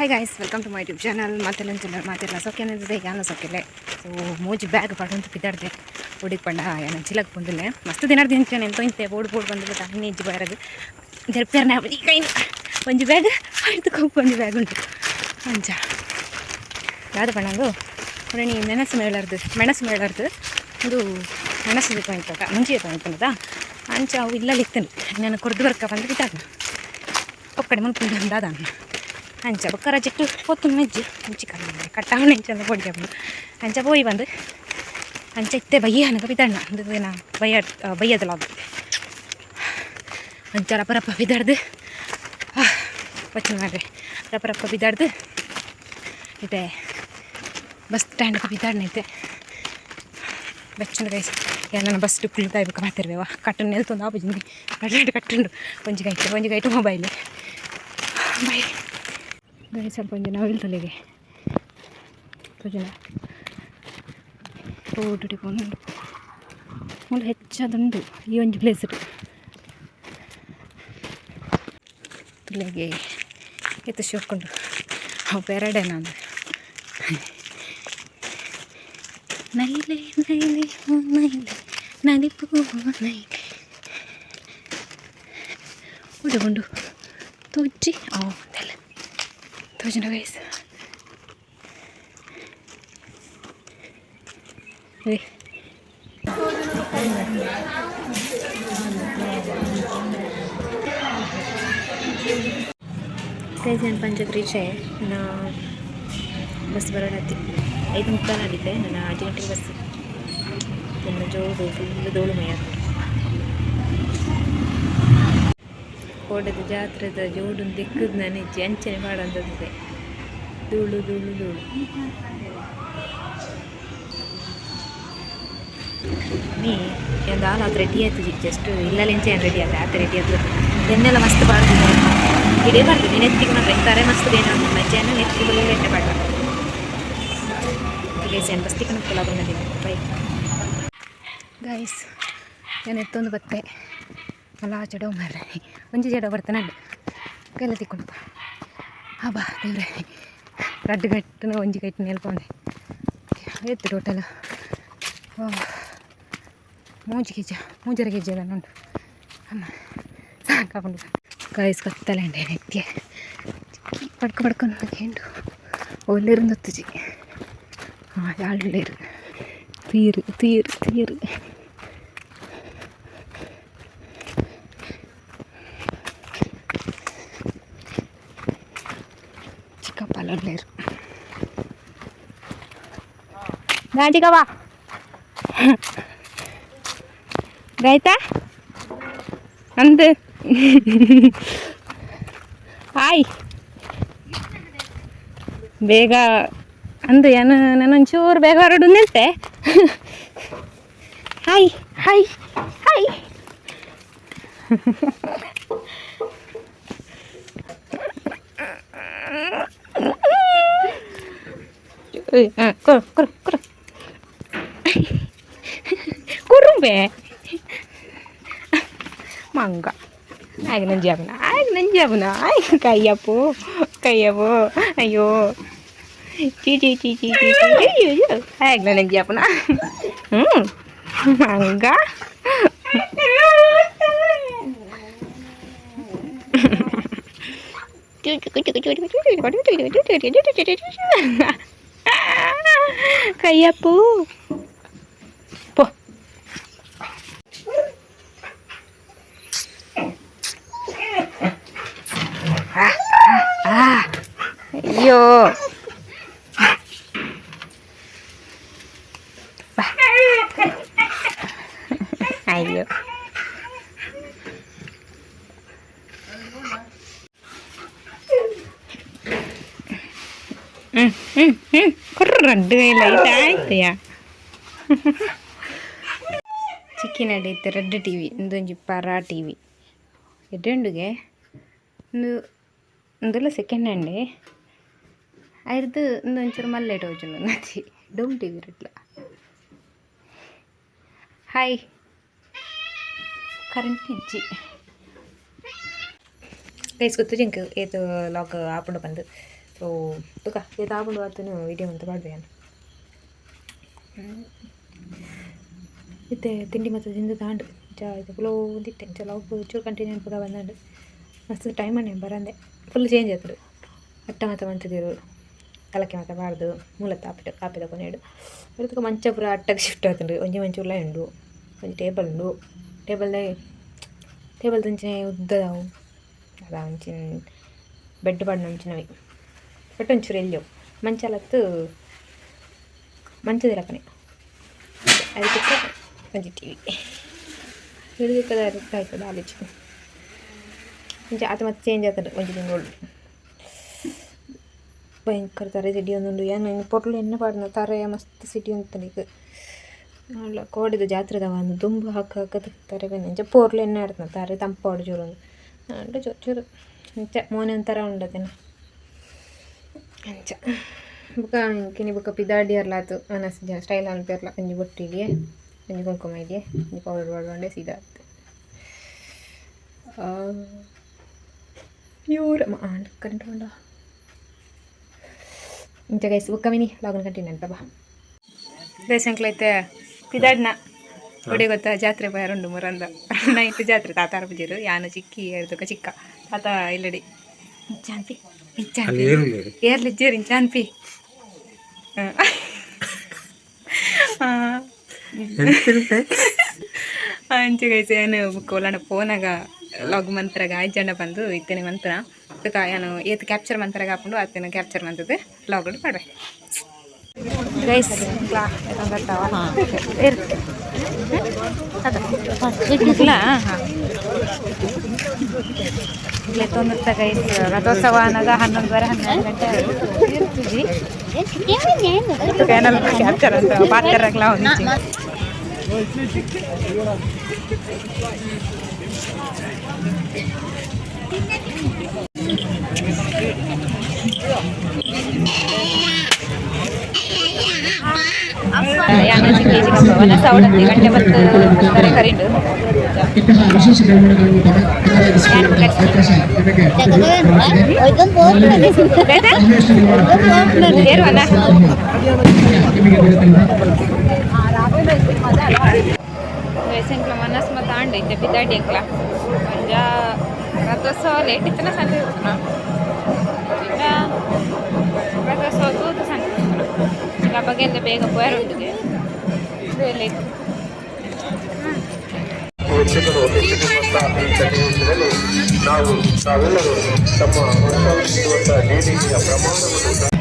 Hi guys, welcome to my YouTube channel. ಮಾತೆಲ್ಲ ಮಾತೆಲ್ಲ ಸೌಖ್ಯನಿದೆ, ಯಾನ ಸೌಖ್ಯಲೆ. ಸೊ ಮೂಜಿ ಬ್ಯಾಗ್ ಪಾಡೊಂದು ಪಿದಾಡ್ದೆ. ಉಡಿಗೆ ಪಂಡ ಯಾನ ಚಿಲಕ್ ಪೊಂದುಲ್ಲೆ. ಮಸ್ತ್ ದಿನ ದಿನ ಎಂತ ಇಂತೆ ಬೋಡು ಬೋಡು ಬಂದು ಬಿಟ್ಟು ಇಜ್ಜಿ ಬರದು ಜರ್ಪೇರ್ನ ಕೈ. ಒಂಜಿ ಬ್ಯಾಗ್ ಆಯ್ತು, ಒಂಜಿ ಬ್ಯಾಗ್ ಉಂಟು. ಅಂಚ ದಾದ ಪಂಡಂದು ನೀ ಮೆಣಸು ಮೇಳರ್ದು, ಮೆಣಸು ಮೇಳರ್ದು. ಇದು ಮೆಣಸು ತೊಯ್ತದ, ಮುಂಚೆ ತೊಯ್ತನದ. ಅಂಚ ಅವು ಇಲ್ಲ ಇತ್ತನು ನಾನು ಕೊರ್ದು ಬರ್ಕ ಬಂದು ಬಿಟ್ಟಾಗ ಒಕ್ಕಡೆ ಮುನ್ಪುಂಡು ದಾದ. ಅಂಚ ಬೊಕ್ಕ ರಜೆಟ್ಟು ಪೊತ್ತು ಮೆಜ್ಜಿ ಮುಂಚಿ ಕಮ್ಮಿ ಕಟ್ಟಾವಣ ಇಂಚ ಪೊಡಿ. ಅಂಚ ಪೋಯಿ ಬಂದು ಅಂಚ ಇತ್ತೆ ಬಯ್ಯ ಅನಗ ಬಿದ್ದಣ್ಣ ಅಂದು ಬಯ್ಯ ಬಯ್ಯದಲ್ಲ. ಅಂಚ ರಪ್ಪ ರಪ್ಪ ಬಿದ್ದಾಡ್ದು ವಚನ ಮಾಡ್ರಿ. ರಪ್ಪ ರಪ್ಪ ಬಿದ್ದಾಡ್ದು ಇತ್ತೆ ಬಸ್ ಸ್ಟ್ಯಾಂಡ್ ಬಿದ್ದಾಡ್ನೈತೆ. ಬೆಚ್ಚನ ಗೈಸ್, ನನ್ನ ಬಸ್ ಕುಳಿತಾಯ್ಬೇಕು ಮಾತಿರ್ಬೇವ. ಕಟ್ಟನ್ ನೆಲ್ತೊಂದು ಆಪುಜಿ, ಕಟ್ಟಂಡು ಕಟ್ಟುಂಡು. ಒಂಜಿ ಗೈಟ್, ಒಂಜಿ ಗೈಟು ಮೊಬೈಲ್. ಬೈ ಗೈ. ಸ್ವಲ್ಪ ಒಂಜಿ ನವಿಲ್ ತಲೆಗೆ ತೋಜುನ ರೋಡ್ ಪೋನುಂಡು. ಮೂಲು ಹೆಚ್ಚಾದುಂಡು ಈ ಒಂಜಿ ಪ್ಲೇಸ್. ತುಲೆಗೆ ಎತ್ತು ಶೋಕುಂಡು. ಅವು ಪೆರಡೆ ನಾನು. ನೈಲೆ ನೈಲೆ ನೈಲೆ ನಲಿಪು ನೈಲೆ ಉಂಡು ತೋಜಿ. ಓ ಅದೆಲ್ಲ ತೋಜುಂಡ ಗೈಸ್. ಗೈಸ್, ನಾನು ಪಂಚಕ್ಕೆ ರೀಚ್. ನಾನು ಬಸ್ ಬರೋಣತ್ತಿ 5:45 ಆಗಿದ್ದೆ. ನನ್ನ 5 ಗಂಟೆಗೆ ಬಸ್. ನನ್ನ ಜೋಡು ಫುಲ್ ಧೂಳು ಮಯ. ಕೋಡದ ಜಾತ್ರೆದ ಜೋಡು ದಿಕ್ಕದ ನಾನು ಇಜ್ಜಿ ಅಂಚನೆ ಮಾಡಂತದೆ. ಧೂಳು ಧೂಳು ಧೂಳು. ನೀ ಒಂದು ಹಾಲು ರೆಡಿ ಆಯ್ತು. ಜಸ್ಟ್ ಇಲ್ಲಲಿಂಚೆ ಏನು ರೆಡಿ ಆಯ್ತು, ಆತ ರೆಡಿ ಆಯ್ತು. ಎಣ್ಣೆಲ್ಲ ಮಸ್ತ್ ಬಾರ್ದು, ಇಡೇ ಬಾರ್ದು. ನೀನು ಎತ್ತಿಗೆ ಮಾತ್ರ ತಾರೆ ಮಸ್ತ್ ಬೇನ ಮಜ್ಜಾನ ನೆತ್ತಿಗೆ ಬಲ್ಲ ಎಣ್ಣೆ ಬಾಡ. ಗೈಸ್, ಏನು ಬಸ್ತಿ ಕಣಕ್ಕಲ್ಲ ಬಂದಿದ್ದೀನಿ. ಬೈ ಗೈಸ್, ನಾನು ಎತ್ತೊಂದು ಬತ್ತೆ ಅಲ್ಲ. ಜಡೋ ಮಾರ್ರೆ, ಒಂಜಿ ಜಡ ಬರ್ತಾನೆ. ಕೈಲ ತಿಕ್ಕೊಂಡು ಹಬ್ಬ ದೇವ್ರೆ. ರಡ್ಡು ಗಟ್ಟನ ಒಂಜಿ ಕೈಟ್ ನೆಲ್ಕೊಂಡೆ ಎತ್ತು ಟೋಟಲ್ ಮೂಜಿ ಕೆಜಿ, ಮೂಜರ ಕೆಜಿ ಎಲ್ಲ ಉಂಟು. ಅಮ್ಮ, ಸಾಕಾಗುಂಡು ಗೈಸ್. ಕತ್ತಲೆ ಉಂಡೆ ನೆತ್ತಿಯ ಪಡ್ಕ ಪಡ್ಕೊಂಡು ಉಂಡು. ಒಲ್ಲೆರುಂದೊತ್ತುಜಿ. ಹಾಂ, ಯಾಳುಳ್ಳೇರು ತೀರು ತೀರು ತೀರು. ಚಿಕ್ಕಪ್ಪ ಉಳ್ಳೇರು. ನಾ ಚಿಕ್ಕಪ್ಪ ಆಯ್ತಾ ಅಂದು. ಹಾಯ್, ಬೇಗ ಅಂದು ಏನು ನಾನು ಒಂಚೂರು ಬೇಗ ಹೊರಡು ನಿಂತೆ. Hi hi hi. ಹಾಂ, ಕೊರು ಕೊರು ಕೊರು ಕುರುಂಬೆ ಮಂಗ. ಆಗ ನಂಜಿ ಅವನ, ಆಗ ನಂಜಿ ಅವನ. ಕೈಯಪ್ಪು ಕೈಯಪ್ಪು. ಅಯ್ಯೋ, ಚೀ ಚೀ ಚೀ ಚೀ ಚೀ ಚೀ. ಅಯ್ಯೋ, ಆಗ ನಂಜಿ ಅವನ. ಹ್ಞೂ ಮಂಗ. ಕೈಯಪ್ಪು ಪೋ. ಅಯ್ಯೋ, ಅಯ್ಯೋ. ಹ್ಞೂ ಹ್ಞೂ ಹ್ಞೂ ಕುರ್ರಡ್ಡು ಇಲ್ಲ ಆಯ್ತು. ಚಿಕ್ಕಿನ ಇತ್ತು ರೆಡ್ ಟಿವಿ ಇಂದೊಂಜಿ ಪರ ಟಿವಿ ಎಡ್ಡೆ ಇಂದು. ಇಂದೆಲ್ಲ ಸೆಕೆಂಡ್ ಹ್ಯಾಂಡ್ ಐರ್ದು. ಇಂದು ಒಂಚೂರು ಮಲ್ಲೆ ಟೋಜುಂಡು ನದಿ ಡೌನ್ ಟಿವಿ ರೆಡ್ಲ. ಹಾಯ್, ಕರೆಂಟ್ ಇಜ್ಜಿ ಗೈಸ್. ಗೊತ್ತು ಜಿಂಕ್ ಏತು ಲಾಕ್ ಆಪುಂಡು ಬಂದು. ಸೊ ತುಕ ಏತಾಪುಂಡು ಆತನು ವೀಡಿಯೋ ಅಂತ ಪಾಡ್ವೆ ಯಾನ್ ಇತ್ತೆ ತಿಂಡಿ ಮತ್ತು ತಿಂದು ತಾಂಡು ಚಾ ಇದು ಫುಲ್ ಒಂದಿತ್ತೆ ಚಲೋ ಚೂರು ಕಂಟಿನ್ಯೂ ಪೂರ ಬಂದಂಡು ಮಸ್ತ್ ಟೈಮ್ ಅಂಡೆ ಬರಂದೆ ಫುಲ್ ಚೇಂಜ್ ಆಯ್ತು ಅಟ್ಟ ಮಾತ ಮಂತಿದ್ದೀರು ಕಲಕ್ಕೆ ಮಾತ ಬಾರ್ದು ಮೂಲ ತಾಪಿದ ಕಾಪಿದ ಕೊನೆಡು ಅದಕ್ಕೆ ಮಂಚ ಪೂರ ಅಟ್ಟಗೆ ಶಿಫ್ಟ್ ಆತುಂಡು ಒಂಜಿ ಮಂಚ ಉಲ್ಲ ಉಂಡು ಒಂಜಿ ಟೇಬಲ್ ಉಂಡು ಟೇಬಲ್ ಟೇಬಲ್ ದಂಚಿನ ಉದ್ದದವು ಅದ ಒಂಚಿನ ಬೆಡ್ ಪಾಡ್ನ ಒಂಚಿನವಿ ಬಟ್ ಒಂಚೂರು ಎಲ್ಲಿಯವು ಮಂಚಲತ್ತು ಮಂಚದ ಲೆಕ್ಕನೆ ಅದಕ್ಕೆ ಒಂಜಿ ಟಿವಿ ಹಿಡಿದಕ್ಕದ ಆಯ್ತದ ಆಲೋಚನೆ ಒಂಜಿ ಆತ ಮತ್ತೆ ಚೇಂಜ್ ಆತಂಡು ಒಂಜಿ ತಿಂಗಳು ಭಯಂಕರ ತರೆ ಸಿಡಿ ಒಂದುಂಡು ಏನು ಪೊರ್ಲು ಎಣ್ಣೆ ಪಾಡ್ನ ತರೆ ಮಸ್ತ್ ಸಿಡಿ ಉಂತನಿಗೆ ಅಲ್ಲ ಕೋಡಿದ ಜಾತ್ರೆದವ ಒಂದು ದುಂಬು ಹಾಕ ಹಾಕದ ತರೆ ಬೆನ್ನ ಇಂಚ ಪೊರ್ಲು ಎಣ್ಣೆ ಆಡ್ತನ ತಾರೆ ತಂಪಾಡು ಚೂರು ಒಂದು ಅಂಡ ಚೂರು ಚೂರು ಇಂಚ ಮೋನೆ ಒಂಥರ ಉಂಡತೇನೆ ಅಂಚ ಬೊಕ ಕಿನಿ ಬೊಕ ಪಿದಾಡಿಯರ್ಲಾತು ಅನಸ್ ಜ ಸ್ಟೈಲ್ ಅನ್ಪೇರ್ಲ ಒಂಜಿ ಬೊಟ್ಟು ಇಡಿಯೆ ಒಂಜಿ ಕುಂಕುಮ ಇಡಿಯೆ ಒಂಜಿ ಪೌಡರ್ ಪಾಡ್ಕೊಂಡೆ ಸೀದಾ ಆತು your current ಉಂಡ ಇಂಚ ಗೈಸ್ ಬೊಕ್ಕ ಮಿನಿ ಲಾಗನ್ ಕಂಟಿನ್ಯೂ ಅಂತ ಬಾ ಗೈಸ್ ಅಂಕ್ಲೈತೆ ಪಿದಾಡ್ನ ಒಡೆ ಗೊತ್ತಾ ಜಾತ್ರೆ ಬಯರುಂಡು ಮುರಂದ ನೈಟ್ ಜಾತ್ರೆ ತಾತಾರ ಪೂಜೆರು ಯಾನು ಚಿಕ್ಕಿ ಹೇಳ್ದಕ್ಕ ಚಿಕ್ಕ ತಾತ ಇಲ್ಲಡಿ ಇಂಚಾನ್ಪಿ ಇಂಚಾನ್ಪಿ ಏರ್ಲಿಜ್ಜೇರು ಇಂಚಾನ್ಪಿ ಅಂಚೆ ಗೈಸ್ ಏನು ಬುಕ್ ಒಲಾಂಡ ಪೋನಾಗ ಲಾಗ್ ಮಂತ್ರಗ ಐದು ಜನ ಬಂದು ಇತ್ತೇನೆ ಮಂತ್ರ ಬೊಕ್ಕ ಯಾನು ಏತ್ ಕ್ಯಾಪ್ಚರ್ ಮಂತ್ರಗ ಹಾಕೊಂಡು ಆತೇನೆ ಕ್ಯಾಪ್ಚರ್ ಮಂತದ್ದು ಲಾಗ್ ಪಾಡ್ವೆ ಗೈಸ್ ಇಲ್ಲ ಗೈಸ್ ರಥೋತ್ಸವ ಅನ್ನೋದ 11:30 12 ಗಂಟೆ ಕ್ಯಾಪ್ಚರ್ ಅಂತ ಪಾತ್ರಗ್ಲ ಒಂದಿಚ್ಚಿ ಗಂಟೆ ಬತ್ತು ಬರ್ತಾರೆ ಕರಿಂಡು ಇಂತಹ ವಿಶೇಷ ಬೆಳವಣಿಗೆಗಳನ್ನು ತಯಾರಿಸಿಕೊಳ್ಳುವಂತಹ ಅವಕಾಶ ನಿಮಗೆ ನಿಮಗೆ ದೊರೆತಲಿದೆ. ಎಂಕ್ಲ ಮನಸ್ ಮತ್ತು ಆಂಡ್ ಇತ್ತೆ ಪಿದಾಡಿ ಎಂಕ್ಲ ಒಂಜ ರಥೋತ್ಸವ ಲೇಟ್ ಇತ್ತನ ಸಂತೆ ಇರ್ತನ ಈಗ ರಥೋತ್ಸವ ತೂತು ಸಂತೆ ಇರ್ತನ ಈಗ ಬಗೆಲ್ಲ ಬೇಗ ಪೋಯರುಂಡುಗೆ ಲೇಟ್ ವೀಕ್ಷಕರು ಹೆಚ್ಚುತ್ತಿರುವಂತಹ ಈ ಸನ್ನಿವೇಶದಲ್ಲಿ ನಾವು ತಾವೆಲ್ಲರೂ ತಮ್ಮ ಉಂಟಾಗುತ್ತಿರುವಂತಹ ಡಿಡಿಟಿಯ ಪ್ರಮಾಣವನ್ನು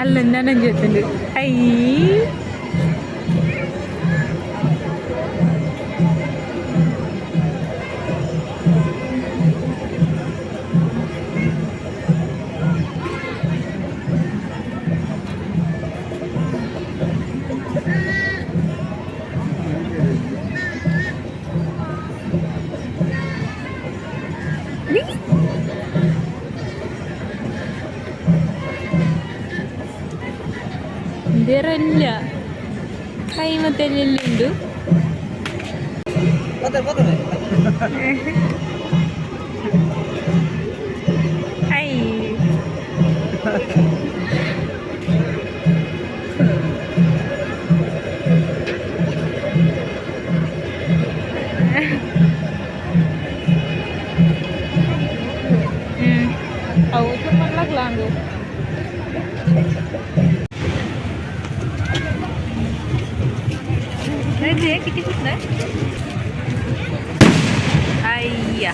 ಅಲ್ಲ ನನ್ನ ಜೊತೆ ಅಯ್ಯ ಬೇರಲ್ಲ ಕೈ ಮತ್ತೆ ಎಲ್ಲಿ ಉಂಟು I ಅವು ತುಂಬ ಲಾಂಗು किती सुटलं ಅಯ್ಯ